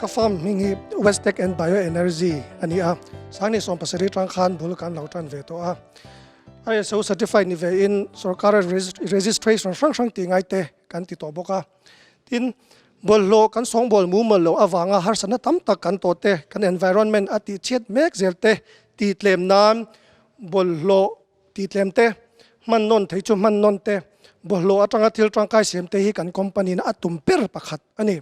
Ka farm hming hi Westtech and Bioenergy a ni a, Sangni 70 tang khan bul kan lo tan ve tawh a. ISO certified ni ve in sorkar registration hrang hrang tih ngai te kan ti tawh bawk a. Tin, bawlhhlawh kan sawngbawl mumal loh avanga harsatna tam tak kan tawh te, kan environment a tih chhiat mek zel te tih tlem nan bawlhhlawh tih tlem te, hman nawn thei chu hman nawn te, bawlhhlawh atanga thil tangkai siam te hi kan company na a tum ber pakhat a ni.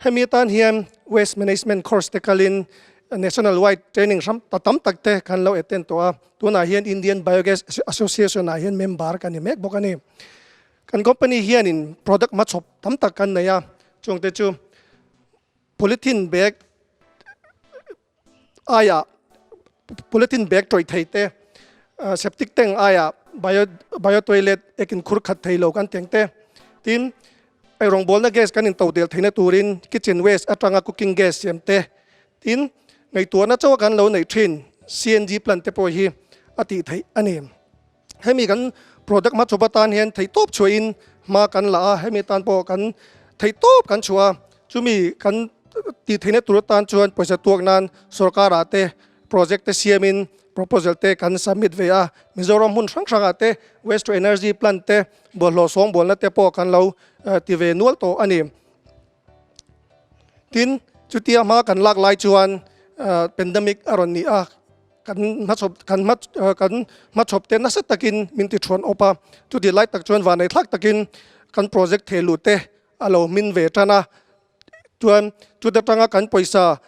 Hemi atan hian Waste Management course te kalin National wide training hrang ta tam tak te kan lo attend tawh a, tunah hian Indian Biogas Association ah hian member kan ni mek bawk a ni. Kan company hianin product hmachhawp tam tak kan nei a, chungte chu polythene bag aiah polythene bag tawih thei te, septic tank aiah bio bio toilet ekin khur khat thei lo kan teng te, tin eirawngbawlna gas kan into del theihna turin kitchen waste atanga cooking gas siam te, tin ngaihtuahna chauha kan lo neih thin CNG plant te pawh hi a tih theih a ni. Hemi kan product hmachhawp atan hian theihtawp chhuahin hma kan la a, hemi atan pawh kan theihtawp kan chhuah a, chumi kan tih theihna tur atan chuan pawisa tuak nan sorkarah te project te siamin proposal te kan submit ve a, Mizoram hmun hrang hrangah te waste to energy plant te bawlhhlawh sawngbualna te pawh kan lo ti ve nual tawh a ni. Tin, chutia hma kan lak lai chuan pandemic a rawn ni a, kan hmachhawp kan hma kan hmachhawp te nasa takin min ti thuan awp a, chuti lai tak chuan vanei thlak takin kan project theh luh te a lo hmin ve tan a, chuan chuta tanga kan pawisa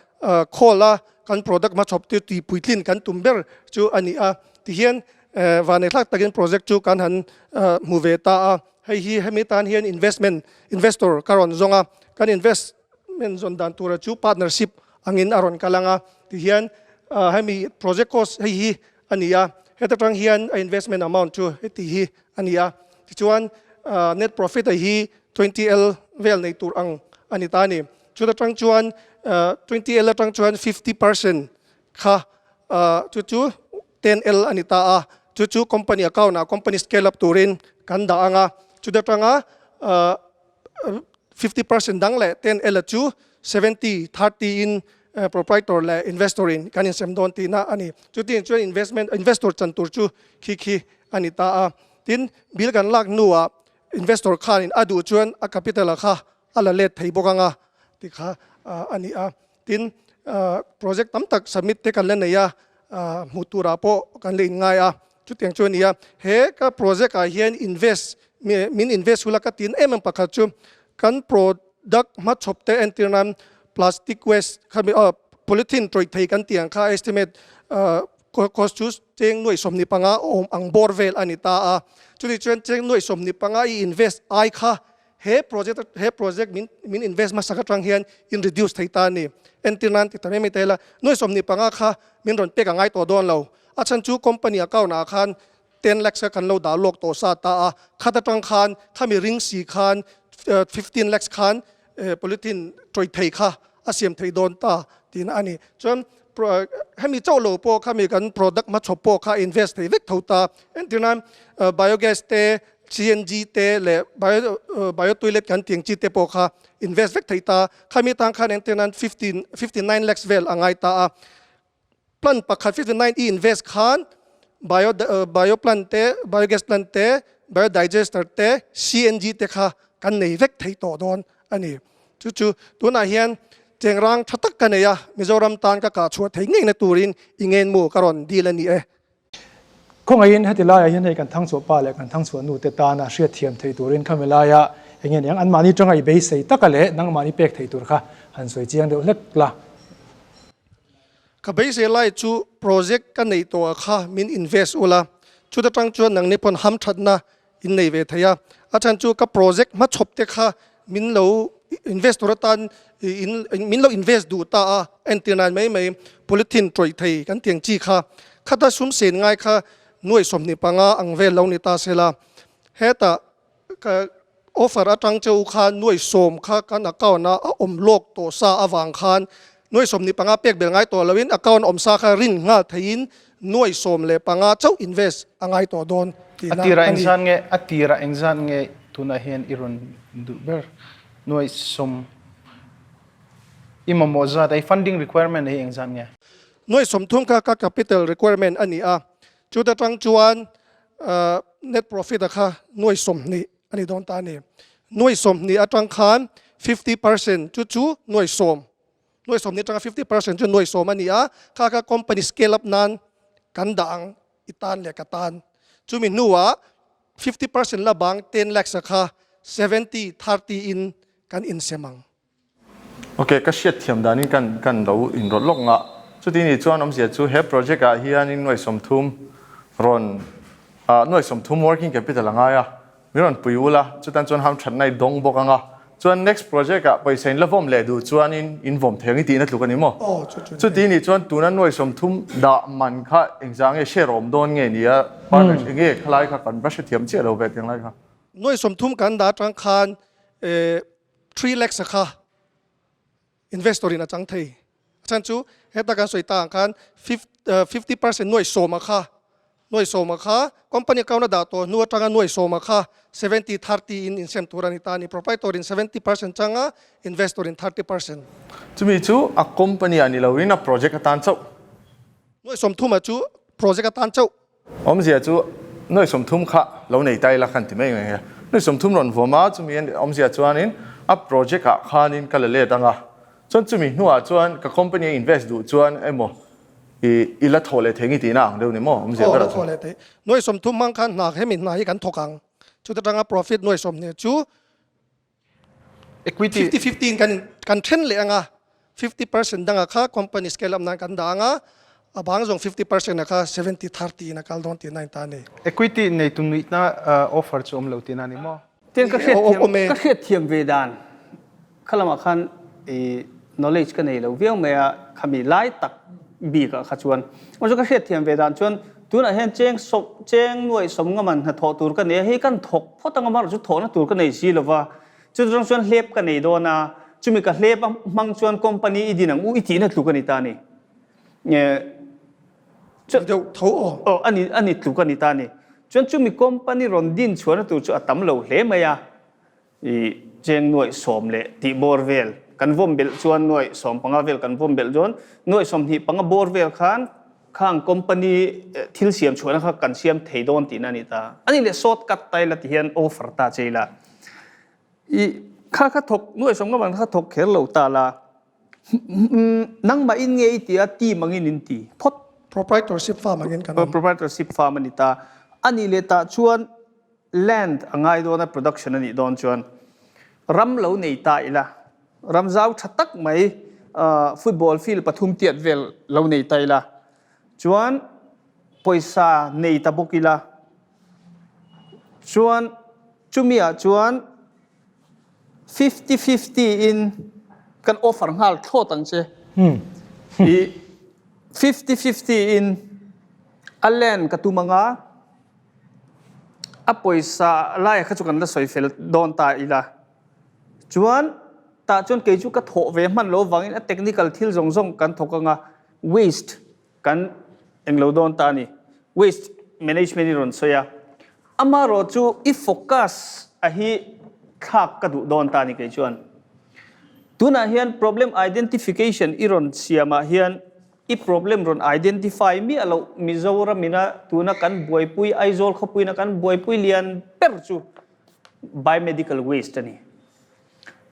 khawl a kan product hmachhawp te tih puitlin kan tum ber chu a ni a, tihian vanei thlak takin project chu kan han hmu ve ta a. Hei hi hemi tan hian investment investor ka rawn zawng a, kan investment zawn dan tura chu partnership angin a rawn kal ang a, tihian hemi project cost hei hi a ni a, heta tang hian a investment amount chu heti hi a ni a, tichuan net profit a hi 20L vel nei tur ang a ni ta a ni. Chuta tang chuan 20L atang chuan 50% kha chu chu 10L a ni ta a, chu chu company account ah company scale up turin kan dah ang a, chuta tanga 50% dang leh 10L a chu 70, 30 in proprietor leh investor in kan insem dawn tihna a ni. Chutiang chuan investment investor chan tur chu khi khi a ni ta a. Tin, bill kan lak hnuah investor khanin a duh chuan a capital a kha a la let thei bawk ang a ti kha a ni a. Tin, project tam tak submit te kan la nei a, hmuh turah pawh kan la inngai a, chutiang chu a ni a. He ka project ah hian invest, min invest hula ka tin em em pakhat chu kan product hmachhawp te entir nan plastic waste khami polythene tawih thei kan tih ang kha estimate cost chu cheng nuaih 25 awm ang bawr vel a ni ta a. Chutih chuan cheng nuaih 25 i invest ai kha He project he project min min invest hmasak atang hian in reduce thei ta a ni. Entir nan ti ta mai mai ta ila, nuai 25 kha min rawn pek a ngai tawh dawn lo. A chhan chu company account ah khan 10 lakhs kha kan lo dah lawk tawh sa ta a, khat atang khan khami ring si khan 15 lakhs khan polythene tawih thei kha a siam thei dawn ta tihna a ni. Chuan hemi chauh lo pawh khami kan product hmachhawp pawh kha invest thei vek tho ta. Entir nan biogas te CNG te leh bio bio toilet kan tih ang chi te pawh kha invest vek thei ta. Khami tang khan engtin an 15 59 lakhs vel a ngai ta a. Plant pakhat 59 i invest khan bio bio plant te, biogas plant te, biodigester te, CNG te kha kan nei vek thei tawh dawn a ni. Chu chu tunah hian chengrang tha tak ka nei a, Mizoram tan ka kah chhuah thei ngei na turin i ngenmu ka rawn dil a ni e. Khawngaihin heti laiah hian hei kan thangchhuah pa leh kan thangchhuah nu te tana hriatthiam theih turin khami laia eng nge niang anmahni tanga i beisei taka leh nangmahni pek theih tur kha han sawi chiang deuh hlek la. Ka beisei lai chu project ka neih tawh ah kha min invest ula, chuta tang chuan nangni pawn hamthatna in nei ve thei a, a chhan chu ka project hmachhawp te kha min lo invest tur atan in min lo invest duh ta a, entir nan mai mai polythene tawih thei kan tiang chi kha khata sum sen ngai kha nuai 25 ang vel lo ni ta sela, hetah ka offer atang che u khan nuai 10 kha kan account a a awm lawk tawh sa avang khan nuai 25 pek bel ngai tawh loin account awm sa kha rin nghal theiin nuai 15 chauh invest a ngai tawh dawn tihna a ni. Engzat nge a tirah engzat nge tunah hian i rawn duh ber nuai 10. I mamawh zat a, i funding requirement hi engzat nge? Nuai 30 kha ka capital requirement a ni a, chuta tang chuan net profit a kha nuai 20 a ni dawn ta a ni. Nuai 20 atang khan 50% chu chu nuai 10, nuai 20 atanga 50% chu nuai 10 a ni a, kha kha company scale up nan kan dah ang i tan leh ka tan. Chumi hnuah 50% la bang 10 lakhs a kha 70, 30 in kan insem ang. Ok, ka hriat thiam danin kan kan lo inrawlh lawk ngah. Chuti nih chuan awmzia chu he project ah hianin nuai 30 rawn ah nuai 30 working capital a ngai a, min rawn pui ul a, chutan chuan ham thatna i dawng bawk ang a. Chuan next project ah pawisa in la vawm leh duh chuanin in vawm thei ang i tihna tluk a ni maw? Chuti nih chuan tuna nuai 30 dah man kha engzah nge share awm dawn nge ni a, partnership enge khalai kha kan va hrethiam chiah lo ve tiang lai kha. Nuai 30 kan dah atang khan eh 3 lakhs a kha investor in a chang thei. A chhan chu heta kan sawi ta ang khan 50% nuai 10 a kha, nuai 10 a kha company account a dah tawh hnu atanga nuai 10 a kha 70 30 in insem tur a ni ta a ni. Proprietor in 70% chang a, investor in 30%. Chumi chu a company ah ni loin a project atan chauh. Nuai 30 a chu project atan chauh. Awmzia chu nuai 30 kha lo nei ta ila khan ti mai nge. Nuai 30 rawn vawm a, chumi awmzia chuanin a project ah khanin ka la let ang a. Chuan chumi hnuah chuan ka company a invest duh chuan emaw i la thawh leh thei nge tihna ang deuh ni maw awmzia berah chuan. Aw la thawh leh thei. Nuai 30 hmang khan hna hemi hna hi kan thawk ang. Chuta tanga profit nuai 20 chu Equity. 50 50 in kan kan then leh anga 50% danga kha company scale up nan kan dah anga a bang zawng 50% a kha 70 30 in a kal dawn tihna in ta a ni. Equity nei tu nuihna offer chu awm lo tihna a ni maw? Tin ka hriat thiam ka hriat thiam ve dan kha lamah khan i knowledge ka nei lo viau mai a khami lai tak bik ah kha chuan chu ka hriat thiam ve dan chuan tunah hian cheng sawm cheng nuaih sawm nga man hnathawh tur ka nei a hei kan thawk phawt anga marawh chu thawhna tur ka nei si lova chu zawng chuan hlep ka nei dawn a chumi ka hlep a hmang chuan company i din ang u i tihna tluk a ni ta a ni chu deuh tho aw aw a ni a ni tluk a ni ta a ni chuan chumi company rawn din chhuahna tur chu a tam lo hle mai a I cheng nuaih 10 leh tih bawr vel kan vawm belh chuan nuaih 15 vel kan vawm belh chuan nuaih 25 bawr vel khan khang company thil siam chhuahna kha kan siam thei dawn tihna a ni ta. Ani leh short cut ta ila ti hian offer ta che ila. I kha kha thawk nuaih 10 vang kha thawk kher lo ta la. Nangmah in nge i ti a team angin in ti phawt. Proprietorship firm angin kan awm. Proprietorship firm a ni ta. Ani leh tah chuan Land a ngai dawn a production a nih dawn chuan ram lo nei ta ila, ram zau tha tak mai football field pathum tiat vel lo nei ta ila chuan pawisa nei ta bawk ila chuan chumi ah chuan 50-50 in kan offer nghal thlawt ang che. I 50-50 in a land ka tum anga. A pawisa laia kha chu kan la sawi fel dawn ta ila. Chuan tah chuan kei chu ka thawh ve hman lo vangin a technical thil zawng zawng kan thawk anga waste kan englo dawn ta a ni. Waste management i rawn sawi a. Amarawh chu i focus a hi thlak ka duh dawn ta a ni kei chuan. Tunah hian problem identification i rawn siamah hian I problem rawn identify miah loh Mizoram ina tuna kan buaipui Aizawl khawpui ina kan buaipui lian ber chu biomedical waste a ni.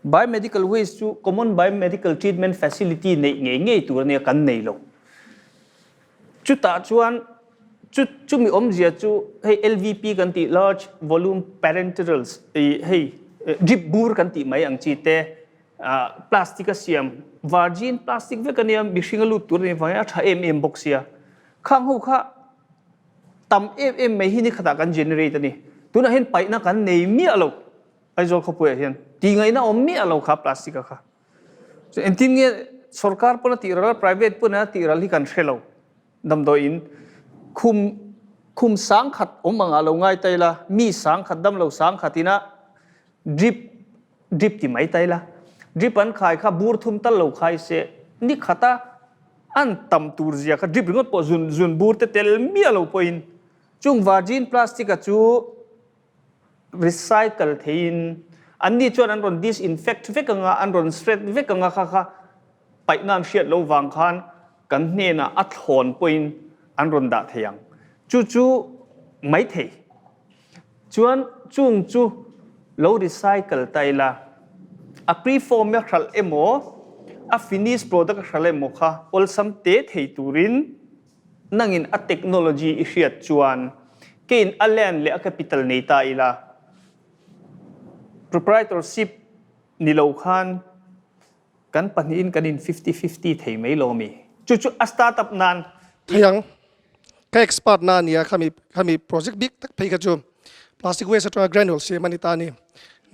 Biomedical waste chu common biomedical treatment facility neih ngei ngei tur a nia kan nei lo. Chutah chuan chu chumi awmzia chu hei LVP kan tih large volume parenterals hei drip bur kan tih mai ang chi te Plastic a siam, virgin plastic vek a nia, mihring a lut tur a nih vangin a tha em em bawk sia. Khang ho kha tam em em mai hi ni khatah kan generate a ni. Tunah hian paihna kan nei miah lo Aizawl khawpuiah hian. Tihngaihna awm miah lo kha plastic a kha. Chu engtin nge sorkar pawn a tih ral a, private pawn a tih ral hi kan hre lo. Damdawiin khum khum 10,000 awm angah lo ngai ta ila, mi 10,000 damlo 10,000 ina drip Drip ti mai ta ila, drip an khai kha bur thum tal lo khai se, ni khata an tam tur zia kha drip ringawt pawh zun zun bur te tel miah lo pawhin chung virgin plastic a chu recycle theiin an ni chuan an rawn disinfect vek anga an rawn shred vek anga kha kha. Paihna an hriat lo vang khan kan hnenah a thlawn pawhin an rawn dah thei ang. Chu chu maithei. Chuan chung chu lo recycle ta ila, a preform a hralh emaw, a finish product a hralh emaw kha awlsam te thei turin nangin a technology i hriat chuan keiin a land leh a capital nei ta ila, proprietorship ni lo khan Kan pahnihin kan in 50 50 thei mai lo ami? Chu chu a start up nan. Thei ang. Ka expert na ania khami khami project bik tak phei kha chu plastic waste atanga granules siam ani ta ani.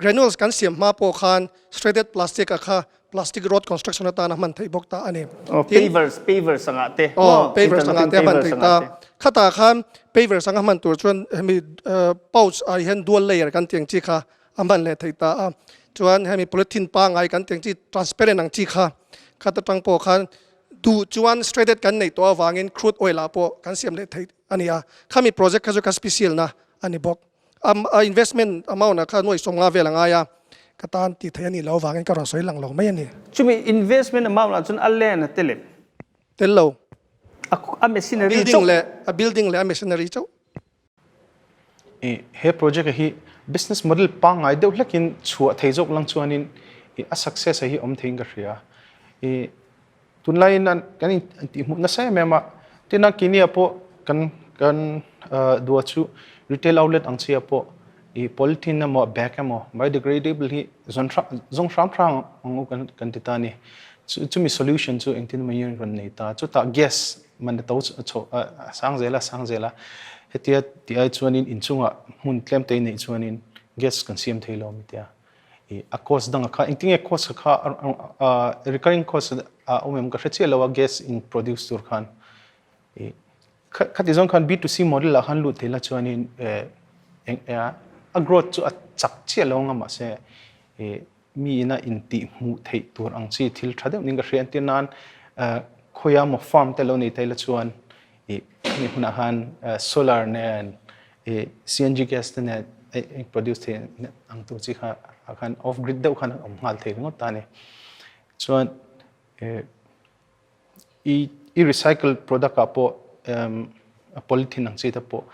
Granules kan siam hma pawh khan shredded plastic a kha plastic road construction atana hman theih bawk ta ani. Oh, pavers pavers anga te. Oh, pavers anga te hman theih ta. Khatah khan pavers anga hman tur chuan hemi pouch ah hian dual layer kan tih ang chi kha a hman leh theih ta a. Chuan hemi polythene pangngai kan tih ang chi transparent ang chi kha khat atang pawh khan duh chuan shredded kan neih tawh avangin crude oil ah pawh kan siam leh theih a ni a. Khami project kha chu ka special na a ni bawk. A investment amount ah kha nuai 50 vel a ngai a, ka tan tih theih a nih loh avangin ka rawn sawi lang lo mai a ni. Chumi investment amount ah chuan a land a tel em? Tel lo. A machinery chauh. Building leh a building leh a machinery chauh. I he project hi business model pangngai deuh hlekin chhuah thei zawk lang chuanin i a success hi awm theiin ka hria. I tunlaiin an kan in tih hmuh nasa em em a, tin a Kenya pawh kan kan dua chu retail outlet ang chiah pawh i polythene emaw bag emaw biodegradable hi zawn hrang zawng hram hrang ang u kan kan ti ta a ni. Chu chumi solution chu engtin emaw hi rawn nei ta. Chutah gas Man a to chhoh a sang zel a sang zel a, hetia tih ai chuanin inchungah hmun tlem te neih chuanin gas kan siam thei lo tia i a cost danga kha engtinge cost kha recurring cost a awm em ka hre chiah lo a gas in produce tur khan i khati zawng khan B to C model ah khan lut thei la chuanin a growth chu a chak chiah lo anga mahse i mi ina intih hmuh theih tur ang chi thil tha deuh niin ka hria. Entir nan khawia maw farm te lo nei thei la chuan ih khami hunah khan solar nen ih CNG gas te nen a produce thei ang tur chi kha ah khan off grid deuh khan a awm nghal thei ringawt ta a ni. Chuan ih i recycle product ah pawh polythene ang chi te pawh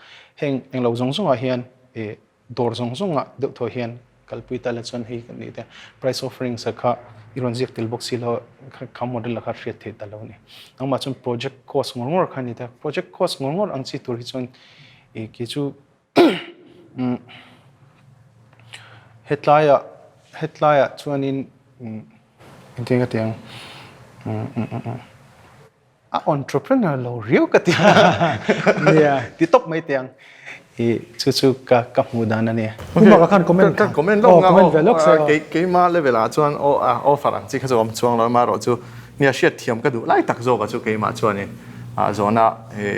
heng englo zawng zawngah hian ih Dawr zawng zawngah deuh thaw hian kalpui ta la chuan hei kan nih te price offerings a kha i rawn ziak tel bawk si lo kha model a kha hriat theih ta lo a ni. Nangmah chuan project cost ngawr ngawr kha a ni ta. Project cost ngawr ngawr ang chi tur hi chuan i kei chu hetlaiah hetlaiah chuanin engtin ka ti ang A entrepreneur lo riau ka ti a. Nia. Ti tawp mai teh ang. I chu chu ka ka hmuh dan a nia. Pu Maka khan comment Ka comment lawk nga comment ve lawk se aw. Kei keima level ah chuan aw a offer ang chi kha chu awm chuang lo amaherawh chu nia hriat thiam ka duh lai tak zawk a chu keimah chuanin ah zawhna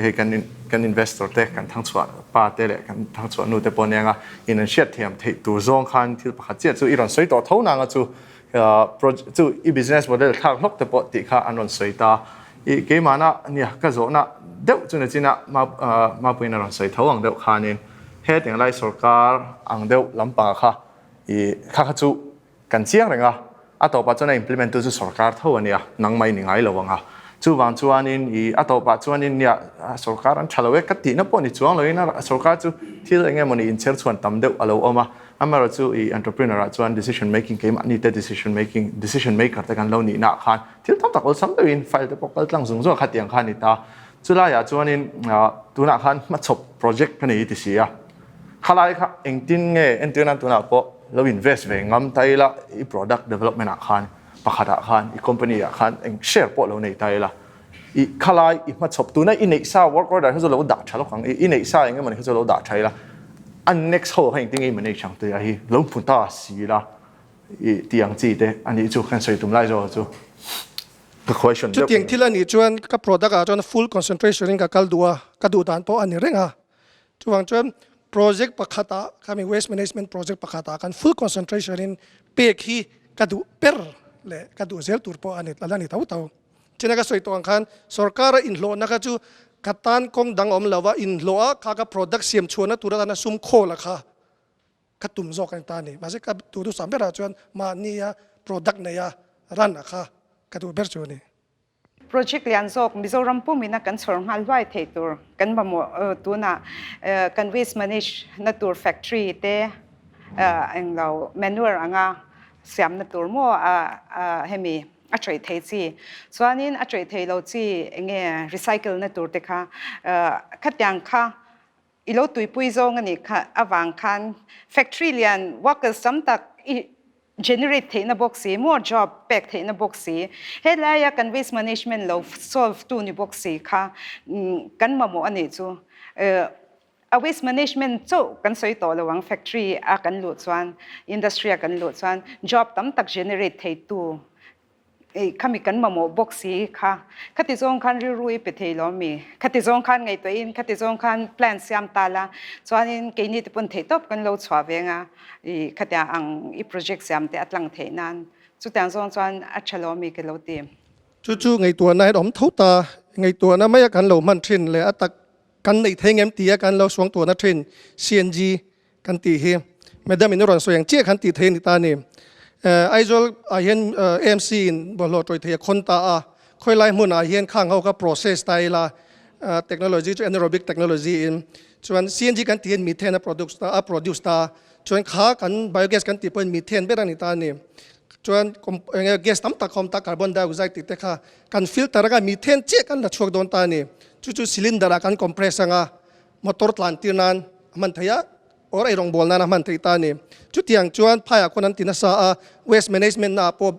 hei kan kan investor te kan thangchhuah pa te leh kan thangchhuah nu te pawh nia nga in an hriat thiam theih tur zawng khan thil pakhat chiah chu i rawn sawi tawh tho nanga chu Chu i business model thlak hlawk te pawh tih kha an rawn sawi ta. I keimahna nia ka zawhna deuh chu nachina Mapuiin a rawn sawi tho ang deuh khanin hetiang lai sorkar ang deuh lampang kha i kha kha chu kan chiang reng a, a tawpah chuan a implement tu chu sorkar tho a nia, nangmah i ni ngai lo ang a. Chuvang chuanin i a tawpah chuanin nia sorkar an tha lo e ka tihna pawh ni chuang loin a sorkar chu thil eng emawni inchher chhuan tam deuh a lo awm a. Amaherawh chu i entrepreneur ah chuan decision making keimahni te decision making decision maker te kan lo nihna ah khan thil tam tak awlsam deuhin file te pawh kal tlang zung zung a khatiang kha a ni ta. Chulaiah chuanin tunah khan hmachhawp project ka nei i ti si a, khalai kha engtin nge entir nan tunah pawh lo invest ve ngam ta ila i product development ah khan pakhat ah khan i company ah khan eng share pawh lo nei ta ila i khalai i hmachhawp tuna i neih sa work order kha chu lo dah tha lawk ang i neih sa eng emawni kha chu lo dah tha ila a next ho kha engtin nge i manage ang tih a hi lo hmu ta si la i tih ang chi te a nih chu kan sawi tum lai zawk chu ka question deuh. Chutiang thil a nih chuan ka product ah chuan full concentration in ka kal duh a, ka duh dan pawh a ni reng a. Chuvang chuan project pakhat ah khami waste management project pakhat ah khan full concentration in pek hi ka duh ber leh ka duh zel tur pawh a ni a la ni tho tho. China ka sawi tawh ang khan sorkara inhlawhna kha chu ka tan kawng dang awm lo va, inhlawh a kha ka product siam chhuahna tur atana sum khawl a kha ka tum zawk a ni ta a ni. Mahse ka duhthusam berah chuan mahnia product neia run a kha ka duh ber chu a ni. Project lian zawk Mizoram pumina kan chhawr nghal hluai thei tur kan mamawh tunah kan waste manage na tur factory te englo manure anga siamna tur maw a hemi a tawih thei chi chuanin a tawih thei lo chi enge recycle na tur te kha khatiang kha i lo tuipui zawng a nih kha avang khan factory lian workers tam tak i generate theihna bawk si maw job pek theihna bawk si helaia kan waste management lo solve tu ni bawk si kha kan mamawh a nih chu a waste management chauh kan sawi tawh lo ang factory a kan luh chuan industry a kan luh chuan job tam tak generate thei tu Khami kan mamawh bawk si kha. Khati zawng khan rilru i pe thei lo mi? Khati zawng khan ngaihtuahin khati zawng khan plan siam ta la, chuanin keini te pawn theihtawp kan lo chhuah ve anga i khatia ang i project siam te a tlang theih nan chutiang zawng chuan a tha lo mi ka lo ti. Chu chu ngaihtuahna hian awm tho ta, ngaihtuahna maia kan lo hman thin leh a tak kan neih thei ngem tia kan lo suangtuahna thin CNG kan tih hi madam in a rawn sawi ang chiah khan tih thei a ni ta a ni. Aizawl ah hian AMC in bawlhhlawh tawih thei a khawn ta a, khawilai hmunah hian khang ho kha process ta ila technology chu anaerobic technology in chuan CNG kan tih hian methane a produce ta a produce ta chuan kha kan biogas kan tih pawhin methane ber a ni ta a ni. Chuan enge gas tam tak a awm ta carbon dioxide tih te kha kan filter anga methane chiah kan la chhuak dawn ta a ni. Chu chu cylinder ah kan compress anga motor tlan tir nan a hman thei a, or ei rawngbâwl nan a hman thei ta a ni. Chutiang chuan phaiah khawn an ti nasa a, waste management naah pawh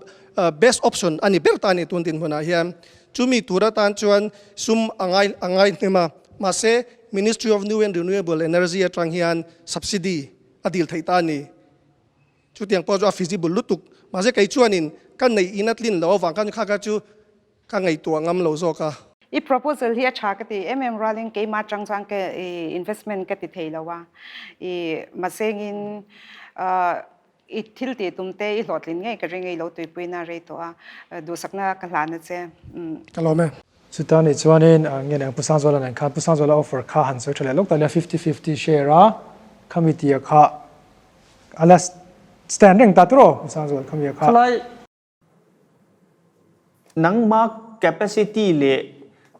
best option a ni ber ta a ni tun dinhmunah hian. Chumi tur atan chuan sum a ngai a ngai hnem a, mahse Ministry of New and Renewable Energy atang hian subsidy a dil theih ta a ni. Chutiang pawh chu a feasible lutuk, mahse kei chuanin ka neih in a tlin loh avang khan kha kha chu Ka ngaihtuah ngam lo zawk a. I proposal hi a tha ka ti em em rualin keimah atang chuan ka i investment ka ti thei lo a, i mahsengin i thil tih tum te i hlawhtlin ngei ka ring a, i lo tuipuina rei tawh a, duhsakna ka hlan a che. Ka lawm e. Chuta nih chuanin nge eng Pu Sangzuala nen khan Pu Sangzuala offer kha han sawi tha leh lawk ta nia fifty fifty share a khami tia kha a la stand reng ta tur aw Pu Sangzuala khami a kha. Khalai Nangmah capacity leh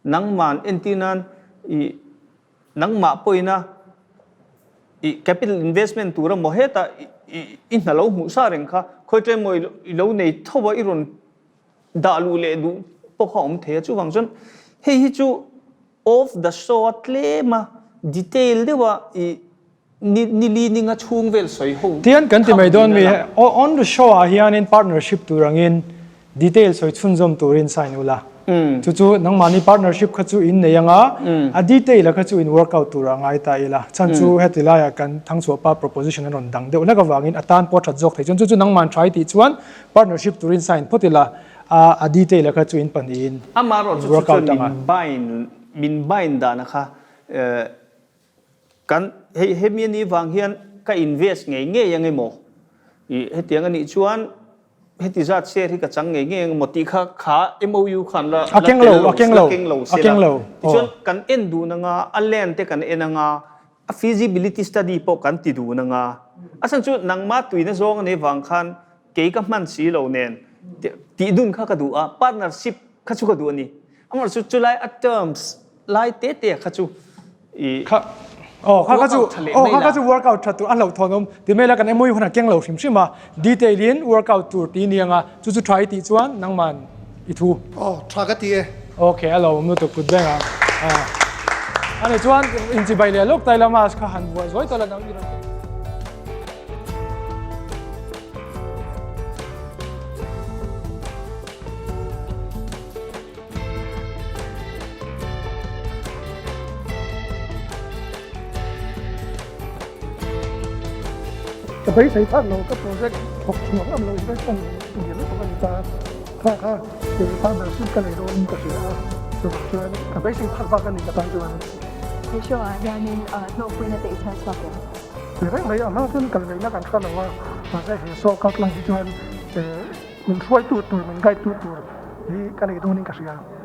nangman entir nan i nangmah pawhina i capital investment tur emaw hetah i hna lo hmuh sa reng kha khawi tlem emaw i lo nei tho a i rawn dah luh leh duh pawh kha a awm thei a chuvang chuan hei hi chu off the show a tlem a detail deuh a i Ni ni li ninga chhung vel sawi ho Tian kan ti mai dawn mi on the show ah hianin partnership tur angin detail sawi chhunzawm turin sign ula. Chu chu nangmahni partnership kha chu in nei anga a detail a kha chu in workout tur ah ngai ta ila. Chhan chu heti laiah kan Thangchhuahpa proposition a rawn dang deuh hlek avangin a tan pawh that zawk thei chuan chu chu nangman try tih chuan partnership turin sign phawt ila a a detail a kha chu in pahnihin Amaherawhchu in chu workout chuan anga. min bind min bind dan a kha Kan hei hemi anih vang hian ka invest ngei ngei ang emaw? Ih hetiang anih chuan heti zat share hi ka chang ngei ngei ang emaw tih kha kha MOU khan la la tel lo la keng lo se la. Tichuan kan en dun anga a land te kan en anga a feasibility study pawh kan ti dun anga a chhan chu nangmah tuina zawng anih vang khan kei ka hman si lo nen tih dun kha ka duh a partnership kha chu ka duh a ni. Amaherawhchu chulai a terms lai te te kha chu i Kha oh kha kha chu oh kha kha chu workout tha tur a hlauhthawn awm ti mai la kan MOU hun a keng lo hrim hrim a detail in workout tur ti ni anga chu chu tha i tih chuan nangman i thu. Oh tha ka ti e. Okay a lo awm lutuk kut beng a ani chuan inchibai leh lawk tai la mask kha han buai zuai ta la nang i rawn. Ka beisei phak lo ka project thawk chhuak ngam lo investment lian lutuk a ni ta kha kha kei partnership ka nei dawn in ka hria a chuvang chuan ka beisei phak bak a ni ka tan chuan. He show ah hianin hlawhpuina te i chhiar chhuak em? Ti reng mai a hmang chuan kal ngaihna kan hre lo a mahse he show kal tlang hi chuan min hruaitu tur min guide tu tur hi ka nei dawn in ka hria.